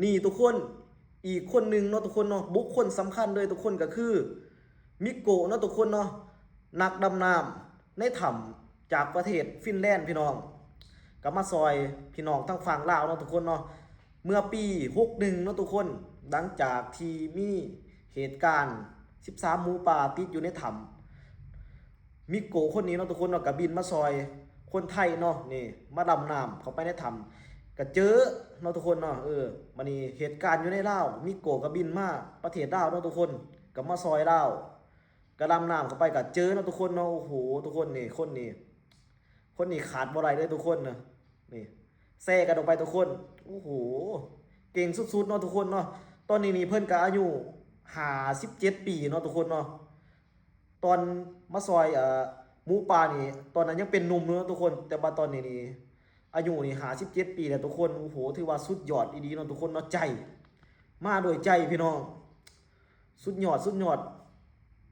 ນີ້ທຸກຄົນ ອີກຄົນໜຶ່ງເນາະທຸກຄົນເນາະ ບຸກຄົນສຳຄັນເລີຍທຸກຄົນ ກໍຄືມິໂກະເນາະທຸກຄົນເນາະ ນັກດຳນ້ຳໃນຖ້ຳຈາກປະເທດຟິນແລນພີ່ນ້ອງ ກໍມາຊ່ອຍພີ່ນ້ອງທາງຝັ່ງລາວເນາະທຸກຄົນເນາະ. ເມື່ອປີຫົກໜຶ່ງເນາະທຸກຄົນ ຫຼັງຈາກທີ່ມີເຫດການສິບສາມໝູປ່າຕິດຢູ່ໃນຖ້ຳ ມິໂກະຄົນນີ້ເນາະທຸກຄົນເນາະ ກໍບິນມາຊ່ອຍຄົນໄທເນາະ ນີ້ ມາດຳນ້ຳເຂົ້າໄປໃນຖ້ຳ ກໍເຈີເນາະທຸກຄົນເນາະ. ເອີ ບັດນີ້ເຫດການຢູ່ໃນລາວ ມິໂກະກໍບິນມາປະເທດລາວເນາະທຸກຄົນ ກໍມາຊ່ອຍລາວ ກໍດຳນ້ຳເຂົ້າໄປກໍເຈີເນາະທຸກຄົນເນາະ. ໂອ້ໂຫ ທຸກຄົນ ນີ້ ຄົນນີ້ ຄົນນີ້ຂາດບໍ່ໄດ້ເລີຍທຸກຄົນນະ ນີ້ ແຊກັນອອກໄປທຸກຄົນ. ໂອ້ໂຫ ເກັ່ງສຸດໆເນາະທຸກຄົນເນາະ. ຕອນນີ້ນີ້ເພິ່ນກໍອາຍຸຫ້າສິບເຈັດປີເນາະທຸກຄົນເນາະ. ຕອນມາຊ່ອຍ ເອີ ໝູປ່ານີ້ ຕອນນັ້ນຍັງເປັນໜຸ່ມຢູ່ເນາະທຸກຄົນ ແຕ່ວ່າຕອນນີ້ນີ້ອາຍຸນີ້ຫ້າສິບເຈັດປີແລ້ວທຸກຄົນ. ໂອ້ໂຫ ຖືວ່າສຸດຍອດອີ່ຫຼີເນາະທຸກຄົນເນາະ ໃຈ ມາດ້ວຍໃຈພີ່ນ້ອງ ສຸດຍອດ ສຸດຍອດ.